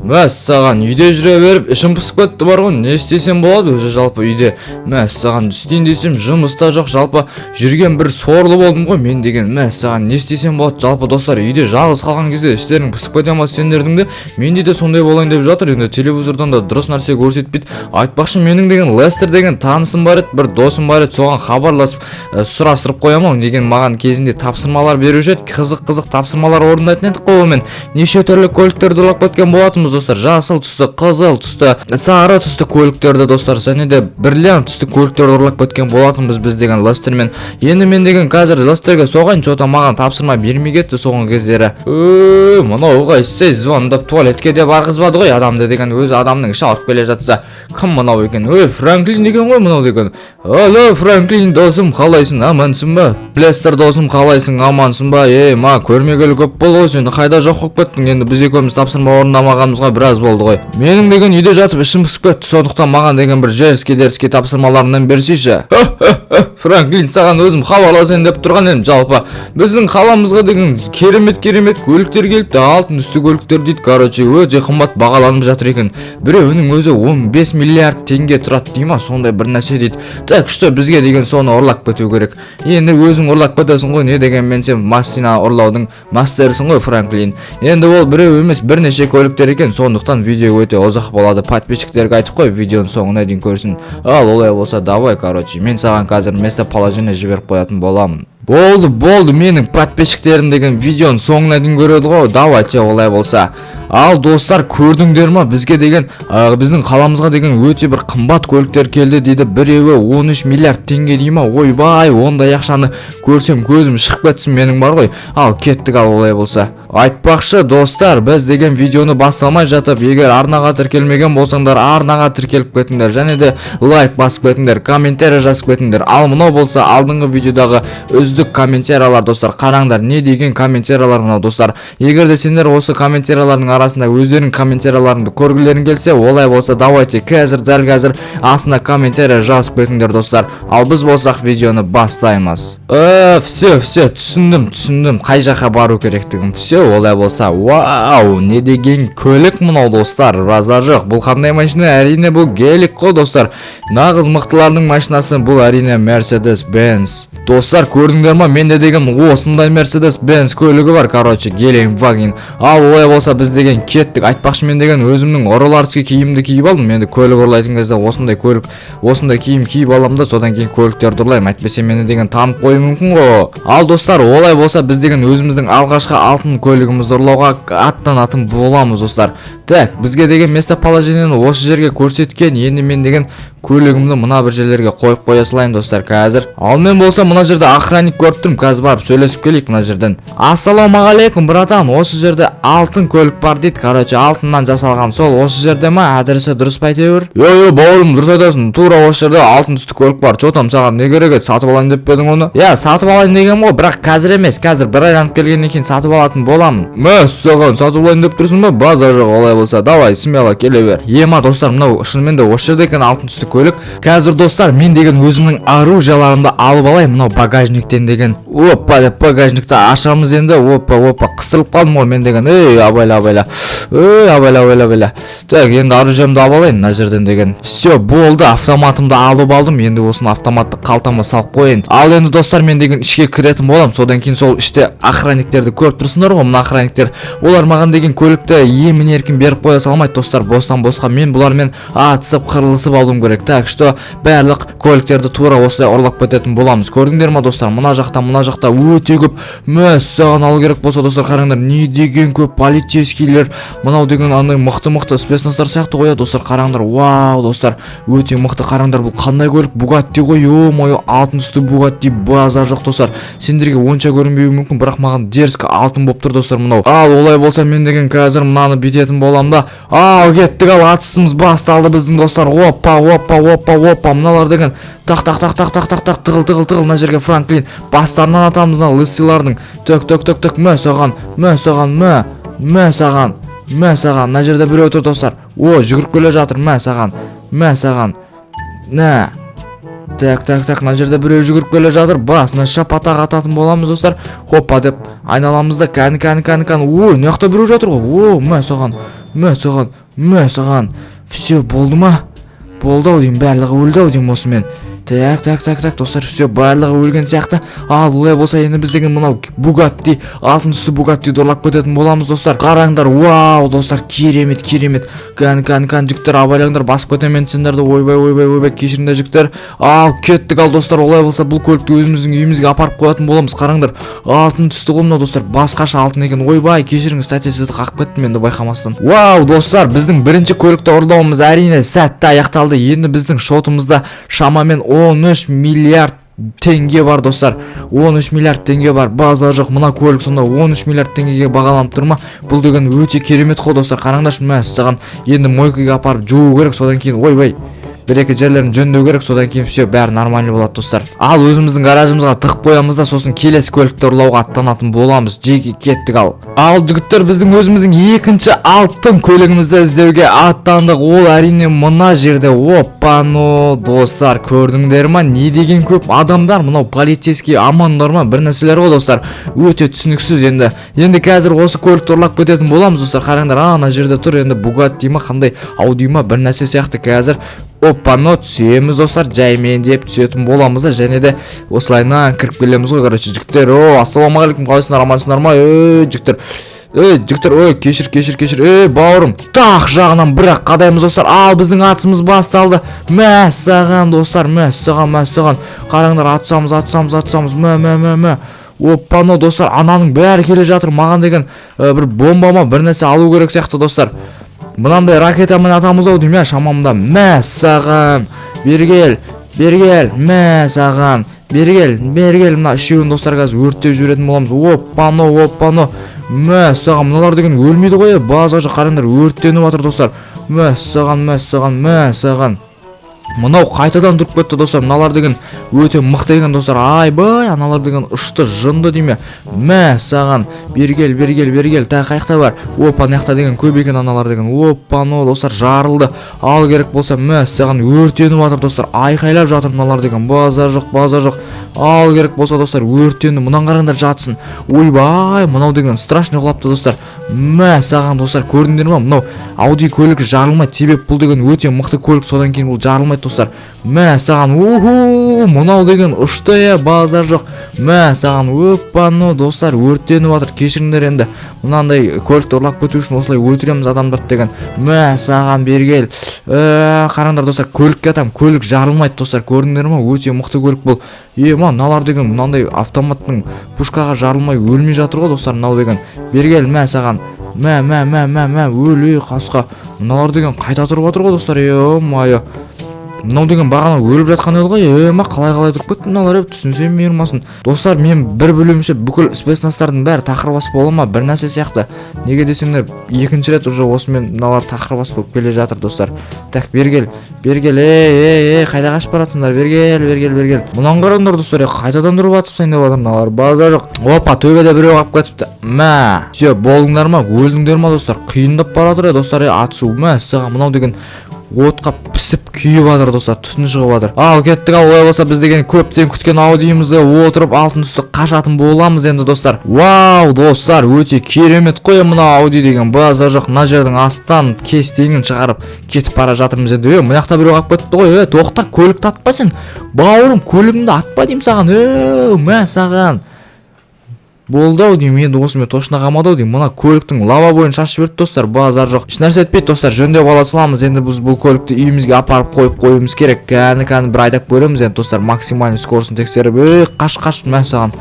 Мәссаған, үйде жүре беріп ішім пысып кетті бар ғой. Не істесем болады өзі жалпы үйде? Мәссаған, істейін десем, жұмыс та жоқ. Жалпы жүрген бір сорлы болдым ғой мен деген. Мәссаған, не істесем болады жалпы, достар? Үйде жалғыз қалған кезде іштерің пысып кете ма сендердің де? Менде де сондай болайын деп жатыр. Енді телевизордан да дұрыс нәрсе көрсетпейді. Айтпақшы, менің деген Лестер деген танысым бар еді, бір досым бар еді. Соған хабарласып, сұрастырып қоямын ау деген. Маған кезінде тапсырмалар беруші еді, қызық қызық тапсырмалар орындайтын едік қой онымен. Неше түрлі көліктерді ұрлап кеткен болатынбыз, достар: жасыл түсті, қызыл түсті, сары түсті көліктерді, достар, және де бриллиант түсті көліктерді ұрлап кеткен болатынбыз біз деген Лестермен. Енді мен деген қазір Лестерге соғайын, че то маған тапсырма бермей кетті соңғы кездері. Өй, мынау қайсы звондап, туалетке де барғызбады ғой адамды деген. Өзі адамның іші ауырып келе жатса. Кім мынау екен? Ой, Франклин екен ғой мынау деген. Алло, Франклин досым, қалайсың, амансың ба? Лестер досым, қалайсың, амансың ба? Ей, ма, көрмегелі көп болды ғой сені. Қайда жоқ болып кеттің? Енді біз екеуміз тапсырма орындамағанымызға біраз болды ғой. Менің деген үйде жатып ішім пысып кетті, сондықтан маған деген бір дерзкий дерзкий тапсырмаларынан берсейші. Франклин, саған өзім хабарласайын деп тұрған едім. Жалпы біздің қаламызға деген керемет керемет көліктер келіпті, алтын түсті көліктер дейді. Короче, өте қымбат бағаланып жатыр екен. Біреуінің өзі 15 миллиард теңге тұрады дей ма, сондай бір нәрсе дейді. Так что бізге деген соны ұрлап кету керек. Енді өзің ұрлап кетесің ғой, не дегенмен сен машина ұрлаудың мастерісің ғой, Франклин. Енді ол біреу емес, бірнеше көліктер екен, сондықтан видео өте ұзақ болады. Подписчиктерге айтып қой, видеоның соңына дейін көрсін. Ал олай болса, давай, короче, мен саған қазір местоположение жіберіп қоятын боламын. Болды, болды, менің подписчиктерім деген видеоның соңына дейін көреді ғой. Давайте олай болса. Ал, достар, көрдіңдер ма, бізге деген біздің қаламызға деген өте бір қымбат көліктер келді дейді. Біреуі 13 миллиард теңге дей ма? Ойбай, ондай ақшаны көрсем, көзім шығып кетсін менің бар ғой. Ал кеттік. Ал олай болса, айтпақшы, достар, біз деген видеоны бастамай жатып, егер арнаға тіркелмеген болсаңдар, арнаға тіркеліп кетіңдер және де лайк басып кетіңдер, комментарий жазып кетіңдер. Ал мынау болса алдыңғы видеодағы үздік комментариялар, достар. Қараңдар, не деген комментариялар мынау, достар. Егер де сендер осы комментариялардың арасында өздерің комментарияларыңды көргілерің келсе, олай болса, давайте қазір, дәл қазір астына комментарий жазып кетіңдер, достар. Ал біз болсақ видеоны бастаймыз. Все, все, түсіндім, түсіндім қай жаққа бару керектігін. Все, олай болса. Вау, не деген көлік мынау, достар! Базар жоқ, бұл қандай машина? Әрине, бұл гелик қой, достар. Нағыз мықтылардың машинасы бұл, әрине, Мерседес Бенз. Достар, көрдіңдер ма, менде деген осындай Мерседес Бенз көлігі бар, короче, Гелендваген. Ал олай болса, біз деген кеттік. Айтпақшы, мен деген өзімнің ұрыларский киімді киіп алдым. Енді көлік ұрлайтын кезде осындай көлік, осындай киім киіп аламын да, содан кейін көліктерді ұрлаймын. Әйтпесе мені деген танып қоюы мүмкін ғой. Ал, достар, олай болса, біз деген өзіміздің алғашқы алтын көлігімізді ұрлауға аттанатын боламыз, достар. Так, бізге деген местоположениені осы жерге көрсеткен. Енді мен деген көлігімді мына бір жерлерге қойып қоя салайын, достар, қазір. Ал мен болса мына жерде охранник көріп тұрмын, қазір барып сөйлесіп келейік мына жерден. Ассалаумағалейкум, братан! Осы жерде алтын көлік бар дейді, короче, алтыннан жасалған. Сол осы жерде ма? Адресі дұрыс па әйтеуір? Йо, йо, бауырым, дұрыс айтасың, тура осы жерде алтын түсті көлік бар. Че там, саған не керек еді? Сатып алайын деп пе едің оны? Иә, сатып алайын дегенмін ғой, бірақ қазір емес, қазір бір айланып келгеннен кейін сатып алатын боламын. Мәссаған, сатып алайын деп тұрсың ба? Базар жоқ, олай болса, давай, смело келе бер. Ема, достар, мынау шынымен де осы жерде екен алтын түсті көлік. Қазір, достар, мен деген өзімнің оружияларымды алып алайын мынау багажниктен деген. Опа деп багажникті ашамыз енді. Опа, опа, қыстырылып қалдым ғой мен деген. Ей, абайла, абайла, ей, абайла, абайла, абайла. Так, енді оружиемді алып алайын мына жерден деген. Все, болды, автоматымды алып алдым. Енді осыны, автоматты қалтама салып қояйын. Ал енді, достар, мен деген ішке кіретін боламын. Содан кейін сол іште охранниктерді көріп тұрсыңдар ғой. Мына охранниктер, олар маған деген көлікті емін еркін беріп қоя салмайды, достар, бостан босқа. Мен бұлармен атысып, қырылысып алуым керек. Так что барлық көліктерді тура осылай ұрлап кететін боламыз. Көрдіңдер ма, достар, мына жақта, мына жақта өте көп. Мәссаған, алу керек болса, достар, қараңдар, не деген көп полицейскийлер. Мынау деген андай мықты мықты спецназдар сияқты ғой, иә, достар. Қараңдар, вау, достар, өте мықты. Қараңдар, бұл қандай көлік? Бугатти ғой, ё мое, алтын түсті Бугатти. Базар жоқ, достар, сендерге онша көрінбеуі мүмкін, бірақ маған дерзко алтын болып тұр, достар, мынау. Ал олай болса, мен деген қазір мынаны бүйтетін боламын да. Ал кеттік. Ал атысымыз басталды біздің, достар. Опа, опа, опа, опа, мыналар деген тақ, тақ, тақ, тақ, тақ, тақ, тақ, тығыл, тығыл, тығыл. Мына жерге, Франклин, бастарынан атамыз мына лысыйлардың. Төк, төк, төк, төк, мә саған, мә саған, мә, мә саған, мә саған. Мына жерде біреу тұр, достар. О, жүгіріп келе жатыр. Мә саған, мә саған, нә. Так, так, так, мына жерде біреу жүгіріп келе жатыр. Басына шапатақ ататын боламыз, достар. Хоппа деп айналамыз да, кәні, кәні, кәні, кәні. Ой, мына жақта біреу жатыр ғой. О, мә саған. Мә саған, мә саған. Все, болды ма? Болды ау деймін, барлығы өлді ау деймін осымен. Так, так, так, так, достар, все, барлығы өлген сияқты. Ал олай болса, енді біз деген мынау Бугатти, алтын түсті Бугатти ұрлап кететін боламыз, достар. Қараңдар, вау, достар, керемет, керемет. Кән, кән, кән, жігіттер, абайлаңдар, басып кетемін сендерді. Ойбай, ойбай, ойбай, кешіріңдер, жігіттер. Ал кеттік. Ал, достар, олай болса, бұл көлікті өзіміздің үйімізге апарып қоятын боламыз. Қараңдар, алтын түсті ғой мынау, достар, басқаша алтын екен. Ойбай, кешіріңіз, тәте, сізді қағып кеттім енді байқамастан. Вау, достар, біздің бірінші көлікті ұрлауымыз, әрине, сәтті аяқталды. Енді біздің шотымызда шамамен 13 миллиард теңге бар, достар. 13 миллиард теңге бар, базар жоқ. Мына көлік сонда 13 миллиард теңгеге бағаланып тұр ма? Бұл деген өте керемет қой, достар. Қараңдаршы, мәссаған. Енді мойкаға апарып жуу керек, содан кейін, ойбай, бір екі жерлерін жөндеу керек, содан кейін все, бәрі нормально болады, достар. Ал өзіміздің гаражымызға тығып қоямыз да, сосын келесі көлікті ұрлауға аттанатын боламыз. Жеке кеттік. Ал, жігіттер, біздің өзіміздің екінші алтын көлігімізді іздеуге аттандық. Ол, әрине, мына жерде. Опа, ну, достар, көрдіңдер ма, не деген көп адамдар? Мынау полицейский ОМОНдар ма, бір нәрселер ғой, достар, өте түсініксіз. Енді қазір осы көлікті ұрлап кететін боламыз, достар. Қараңдар, ана жерде тұр енді Бугатти ма, қандай Ауди ма, бір нәрсе сияқты. Қазір, опа, но түсеміз, достар, жаймен деп түсетін боламыз да, және де осылайынан кіріп келеміз ғой, короче. Жігіттер, о, ассалаумағалейкум, қалайсыңдар, амансыңдар ма? Ей, жігіттер, ей, жігіттер, ой, кешір, кешір, кешір, ей, бауырым. Тақ жағынан бірақ қадаймыз, достар. Ал біздің атысымыз басталды. Мәссаған, достар, мәссаған, мәссаған. Қараңдар, атысамыз, атысамыз, атысамыз. Мә, мә, мә, мә. Опа, но, достар, ананың бәрі келе жатыр. Маған деген бір бомба ма, бір нәрсе алу керек сияқты, достар. Мынандай ракетамен атамыз ау деймін, иә, шамамда. Мәссаған, бері кел, бері кел, мә саған, бері кел, бері кел. Мына үшеуін, достар, қазір өртеп жіберетін боламыз. Опа, но, опа, но, мәссаған. Мыналар деген өлмейді ғой, е, базар жоқ. Қараңдар, өртеніп жатыр, достар. Мәссаған, мәссаған, мәссаған. Мынау қайтадан тұрып кетті, достар. Мыналар деген өте мықты екен, достар. Айбай, аналар деген ұшты, жынды деме. Мә саған, бері кел, бері кел, бері кел. Тағы қаяқта бар? Опа, мына жақта деген көп екен аналар деген. Опа, ну, достар, жарылды. Ал керек болса, мә саған, өртеніп жатыр, достар. Айқайлап жатыр мыналар деген, базар жоқ, базар жоқ. Ал керек болса, достар, өртенді. Мынаны қараңдар, жатсын. Ойбай, мынау деген страшный құлапты, достар. Мә саған, достар, көрдіңдер ма? Мынау Ауди көлік жарылмайды, себеп бұл деген өте мықты көлік, содан кейін бұл жарылмайды, достар. Мә саған, уху, мынау деген ұшты, е, базар жоқ. Мә саған, опа, ну, достар, өртеніп жатыр. Кешіріңдер енді, мынандай көлікті ұрлап кету үшін осылай өлтіреміз адамдарды деген. Мә саған, бері кел. Қараңдар, достар, көлікке атамын, көлік жарылмайды, достар, көрдіңдер ма? Өте мықты көлік бұл. Е, мыналар деген мынандай автоматтың пушкаға жарылмай өлмей жатыр ғой, достар. Мынау деген, бері кел, мә саған, мә, мә, мә, мә, мә, өл, ей, қасқа. Мыналар деген қайта тұрып жатыр ғой, достар. Е мое, мынау деген бағана өліп жатқан еді ғой. Е, ма, қалай, қалай тұрып кетті мыналар, е, түсінсем мейірмасын. Достар, мен бір білуімше, бүкіл спецназтардың бәрі тақыр бас бола ма, бір нәрсе сияқты. Неге десеңдер, екінші рет уже осымен мыналар тақыр бас болып келе жатыр, достар. Так, бері кел, бері кел, ей, ей, ей, қайда қашып баратсыңдар? Бері кел, бері кел, бері кел. Мынаны қараңдар, достар, е, қайтадан тұрып атып тастайын деп жатыр мыналар, базар жоқ. Опа, төбеде біреу қалып кетіпті. Мә, все, болдыңдар ма, өлдіңдер ма, достар? Қиындап бара жатыр, е, достар, е, атысу. Мә саған, мынау деген отқа пісіп, күйіп жатыр, достар, түтін шығып жатыр. Ал кеттік. Ал олай болса, біз деген көптен күткен Аудиімізде отырып, алтын түсті қашатын боламыз енді, достар. Вау, достар, өте керемет қой мына Ауди деген, базар жоқ. Мына жердің астан кестеңін шығарып кетіп бара жатырмыз енді. Е, мына жақта біреу қалып кетті ғой. Е, тоқта, көлікті атпа сен, бауырым, көлігіңді атпа деймін саған. Е, мә саған, болды ау деймін енді, осымен точно қалмады ау деймін. Мына көліктің лобовойын шашып жіберді, достар, базар жоқ. Ешнәрсе етпейді, достар, жөндеп ала саламыз. Енді біз бұл көлікті үйімізге апарып қойып қоюымыз керек. Кәні, кәні, бір айдап көреміз енді, достар, максимальный скоростын тексеріп. Ей, қаш, қаш, мә саған,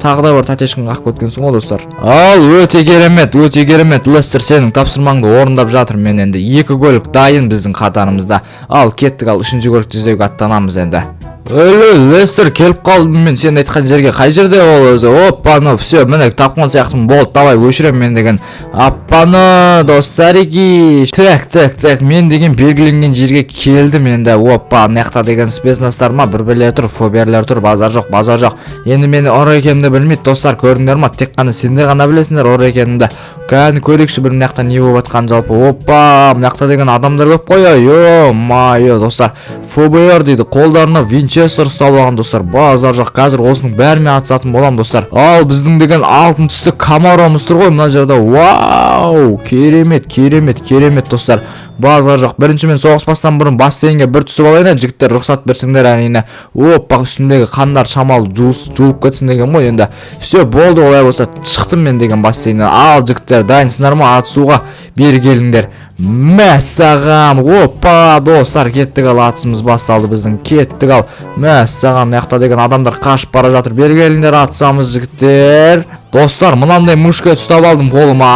тағы да бір тәтешкін қағып кеткенсің ғой, достар. Ал өте керемет, өте керемет, Лестер, сенің тапсырмаңды орындап жатырмын мен енді. Екі көлік дайын біздің қатарымызда. Ал кеттік. Ал үшінші көлікті іздеуге аттанамыз енді. Өлі, Лестер, келіп қалдым мен сен айтқан жерге. Қай жерде ол өзі? Опа, ну все, міне, тапқан сияқтымын. Болды, давай, өшіремін мен деген. Аппаны, достарики. Так, так, так, мен деген белгіленген жерге келдім енді. Опа, мына жақта деген спецназдар ма, бір бірлер тұр, ФБРлер тұр, базар жоқ, базар жоқ. Енді мені ұры екенімді білмейді, достар, көрдіңдер ма? Тек қана сендер ғана білесіңдер ұры екенімді. Кәні, көрейікші бір мына жақта не болып жатқанын жалпы. Опа, мына жақта деген адамдар көп қой, ё мое, достар. ФБР дейді, қолдарына винчестер ұстап алған, достар. Базар жоқ, қазір осының бәрімен атысатын боламын, достар. Ал біздің деген алтын түсті Камаромыз тұр ғой мына жерде. Вау, керемет, керемет, керемет, достар, базар жоқ. Бірінші мен соғыспастан бұрын бассейнге бір түсіп алайын, ә, жігіттер, рұқсат берсеңдер, әрине. Опа, үстімдегі қандар шамалы жуылып кетсін деген ғой енді. Все, болды, олай болса шықтым мен деген бассейннен. Ал, жігіттер, дайынсыңдар ма атысуға? Бері келіңдер, мәссаған. Опа, достар, кеттік. Ал, атысымыз басталды біздің, кеттік. Ал, мәссаған, мына жақта деген адамдар қашып бара жатыр. Бері келіңдер, атысамыз, жігіттер. Достар, мынандай мушка ұстап алдым қолыма.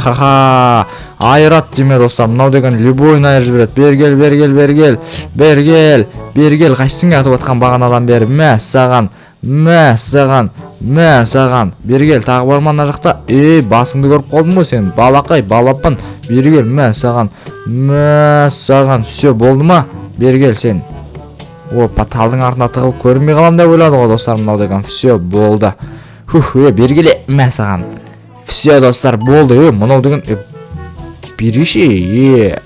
Ахаха, айырады деме, достар, мынау деген любойын айырып жібереді. Бері кел, бері кел, бері кел, бері кел, бері кел. Қайсың атып жатқан бағанадан бері? Мәссаған, мәссаған, мәссаған, бері кел. Тағы бар ма мына жақта? Ей, басыңды көріп қалдым ғой сен, балақай, балапан, бері кел. Мәссаған, мәссаған, все, болды ма? Бері кел сен. Опа, талдың артына тығылып көрінбей қаламын деп ойлады ғой, достар, мынау деген. Все, болды. Хух, е, бері келе, мә саған. Все, достар, болды. Е, мынау деген, е, беріші, е,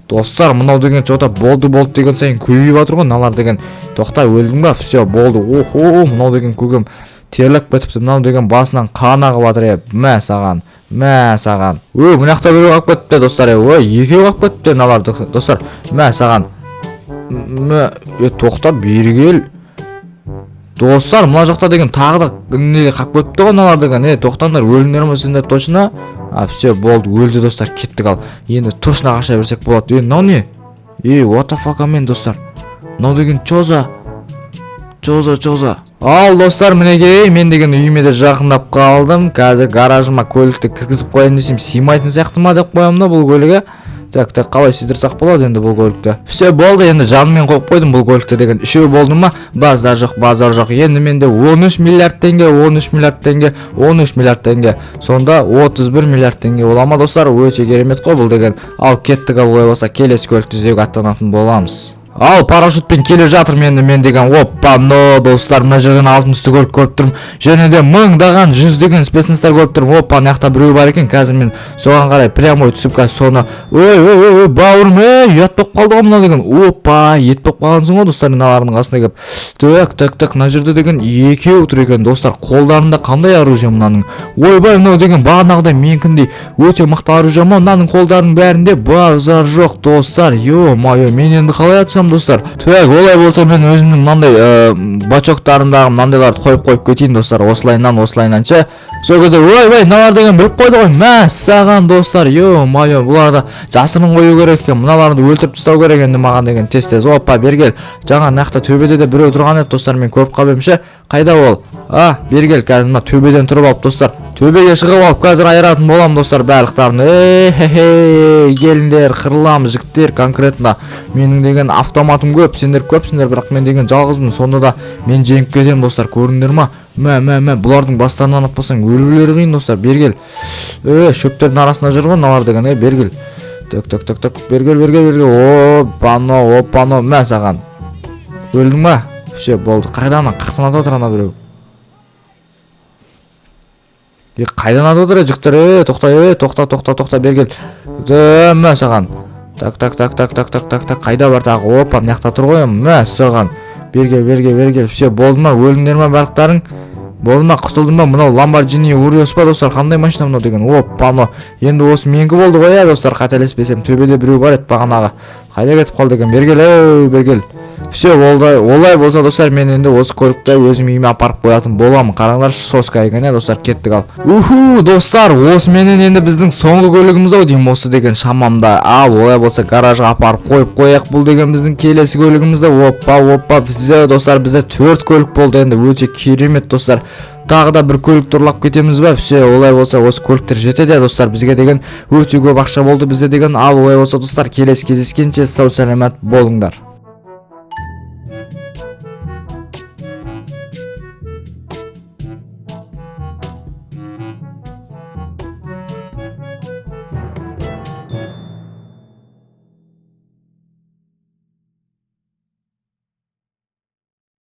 достар, мынау деген че то болды, болды деген сайын көбейіп жатыр ғой мыналар деген. Тоқта, өлдің ба? Все, болды. Охо, мынау деген көкем терлеп кетіпті, мынау деген басынан қан ағып жатыр. Е, мә саған, мә саған. Ө, мына жақта біреу қалып кетіпті, достар. Е, ой, екеуі қалып кетіпті мыналар, достар. Мә саған, мә. Е, тоқта, бері кел. Достар, мына жақта деген тағы да не қалып кетіпті ғой мыналар деген. Е, тоқтаңдар, өлдіңдер ма сендер точно? А, все, болды, өлді, достар, кеттік. Ал енді точно қаша берсек болады. Е, мынау не? Е, what the fuck, мен, достар, мынау деген че за, че за, че за? Ал, достар, мінекей, мен деген үйіме де жақындап қалдым. Қазір гаражыма көлікті кіргізіп қояйын десем, сыймайтын сияқты ма деп қоямын да бұл көлігі. Так, так, қалай сыйдырсақ болады енді бұл көлікті? Все, болды, енді жанымен қойып қойдым бұл көлікті деген. Үшеу болды ма? Базар жоқ, базар жоқ. Енді менде 13 миллиард теңге, 13 миллиард теңге, 13 миллиард теңге, сонда 31 миллиард теңге бола ма, достар? Өте керемет қой бұл деген. Ал, кеттік. Ал, олай болса келесі көлікті іздеуге аттанатын боламыз. Ал, парашютпен келе жатырмын енді мен деген. Опа, но, достар, мына жерден алтын түсті көлік көріп тұрмын және де мыңдаған, жүздеген спецназдар көріп тұрмын. Опа, мына жақта біреу бар екен. Қазір мен соған қарай прямой түсіп, қазір соны. Ой, ой, ой, ой, бауырым, ей, ұят болып қалды ғой мынау деген. Опа, ет болып қалғансың ғой, достар, мыналардың қасына келіп. Так, так, так, мына жерде деген екеу тұр екен, достар. Қолдарында қандай оружие мынаның? Ойбай, мынау деген бағанағыдай менікіндей өте мықты оружие ма мынаның қолдарының бәрінде? Базар жоқ, достар. Е мое, мен енді қалай атсам, достар? Так, олай болса мен өзімнің мынандай бачоктарымдағы мынандайларды қойып, қойып кетейін, достар, осылайынан, осылайынан ше. Сол кезде, ойбай, мыналар деген біліп қойды ғой. Мәссаған, достар, е мое, бұларды жасырын қою керек екен, мыналарды өлтіріп тастау керек енді маған деген тез тез. Опа, бері кел. Жаңа мына жақта төбеде де біреу тұрған еді, достар, мен көріп қалып едім ше. Қайда ол? А, бері кел. Қазір мына төбеден тұрып алып, достар, төбеге шығып алып, қазір айыратын боламын, достар, барлықтарын. Ей, келіңдер, қырыламыз, жігіттер. Конкретно менің деген автоматым көп, сендер көпсіңдер, бірақ мен деген жалғызбын. Сонда да мен жеңіп кетемін, достар, көрдіңдер ма? Мә, мә, мә, бұлардың бастарынан атпасаң, өлулері қиын, достар. Бері кел. Е, шөптердің арасында жүр ғой мыналар деген. Е, бері кел. Так, так, так, так, бері кел, бері кел, бері кел. Опа, опа, мә саған. Өлдің ба? Все, болды. Қайда ана, қаяқтан атып отыр ана біреу? Е, қайдан атып отыр, е, жігіттер? Е, тоқта, е, тоқта, тоқта, тоқта, бері кел. Е, мә саған. Так, так, так, так, так, так, так, так, қайда бар тағы? Опа, мына жақта тұр ғой. Мә саған, бері кел, бері кел, бері кел. Все, болды ма? Өлдіңдер ма барлықтарың? Болды ма, құтылдың ба? Мынау Ламборджини Урус па, достар? Қандай машина мынау деген? Опа, анау енді осы менікі болды ғой, иә, достар, қателеспесем. Төбеде біреу бар еді бағанағы, қайда кетіп қалды екен? Бері кел, ей, бері кел. Все, болды. Олай болса, достар, мен енді осы көлікті өзім үйіме апарып қоятын боламын. Қараңдаршы, соска екен, иә, достар. Кеттік. Ал, уху, достар, осыменен енді біздің соңғы көлігіміз ау деймін осы деген шамамда. Ал, олай болса гаражға апарып қойып қояйық бұл деген біздің келесі көлігімізді. Опа, опа, бізде, достар, бізде төрт көлік болды енді. Өте керемет, достар. Тағы да бір көлікті ұрлап кетеміз ба? Все, олай болса осы көліктер жетеді, достар, бізге деген. Өте көп ақша болды бізде деген. Ал, олай болса, достар, келесі кездескенше сау саламат болыңдар.